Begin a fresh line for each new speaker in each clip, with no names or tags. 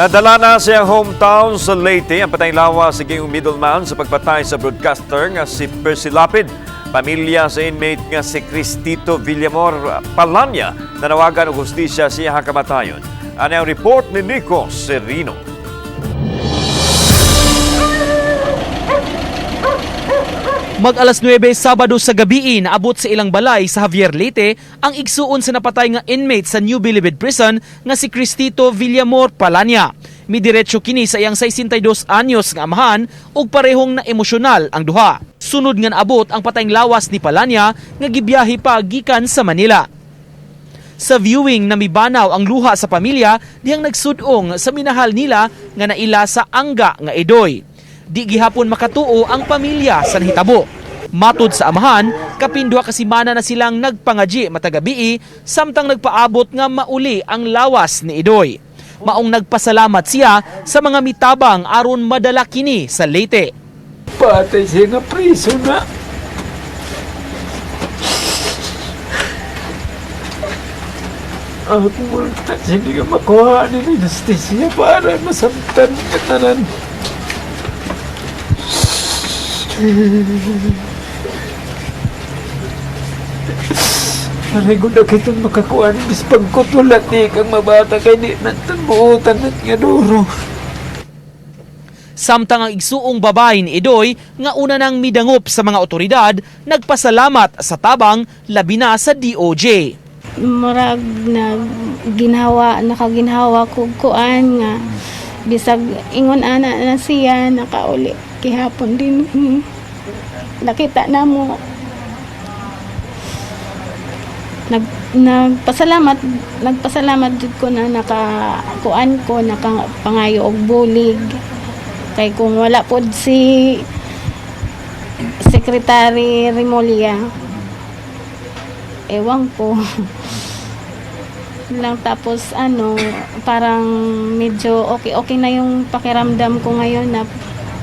Nadala na sa iyang hometown sa Leyte ang patayng lawas sa gihimong middleman sa pagpatay sa broadcaster nga si Percy Lapid. Pamilya sa inmate nga si Cristito Villamor Palanya nanawagan og hustisya sa iyang kamatayon. Ano ang report ni Nico Serino?
Mag alas 9 Sabado sa gabi, naabot sa ilang balay sa Javier, Leyte ang igsuon sa napatay nga inmate sa New Bilibid Prison nga si Cristito Villamor Palanya. Midiretso kini sa iyang 62 anyos nga amahan ug parehong na emosyonal ang duha. Sunod nga naabot ang patayng lawas ni Palanya nga gibiyahe pa gikan sa Manila. Sa viewing na mibanaw ang luha sa pamilya dihang nagsudong sa minahal nila nga naila sa angga nga Edoy. Di gihapon makatuo ang pamilya sa nahitabo. Matud sa amahan, kapin 2 ka semana na silang nagpangaji matagabii samtang nagpaabot nga mauli ang lawas ni Edoy. Maong nagpasalamat siya sa mga mitabang aron madala kini sa Leyte.
Patay siya nga priso na. Ako multa siya hindi ka makuha ni justisya para masamtan katanan. Aray ko na kitong makakuha ni bis pagkutulat ni kang mabata kay di natan buutan at nga duro.
Samtang ang igsuong babae ni Edoy nga una nang midangop sa mga otoridad, nagpasalamat sa tabang, labi na sa DOJ.
Murag na ginhawa, nakaginhawa ko kuan nga bisag ingon ana na siya, nakauli gihapon din. Nakita na mo, nagpasalamat, nagpasalamat jud ko na naka kuan ko, nakapangayo og bulig, kay kung wala pod si Secretary Remulla, ewan ko lang. Tapos ano, parang medyo okay okay na yung pakiramdam ko ngayon na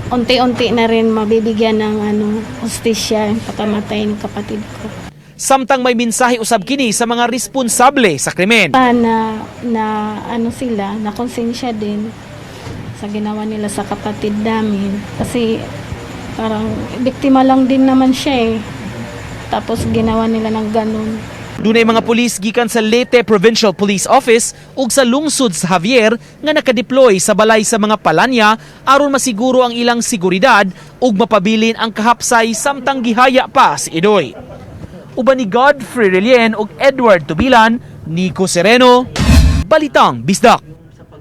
unti-unti na rin mabibigyan ng ano, hustisya yung pagkamatay ng kapatid ko.
Samtang may mensahe usab kini sa mga responsable sa krimen.
Pa na, na ano sila, na konsensya din sa ginawa nila sa kapatid namin. Kasi parang biktima lang din naman siya eh. Tapos ginawa nila ng ganun.
Dunay mga pulis gikan sa Leyte Provincial Police Office ug sa lungsod sa Javier nga nakadeploy sa balay sa mga Palanya aron masiguro ang ilang seguridad ug mapabilin ang kahapsay samtang gihaya pa si Edoy. Uban ni Godfrey Relien ug Edward Tubilan, Nico Sereno, Balitang Bisdak.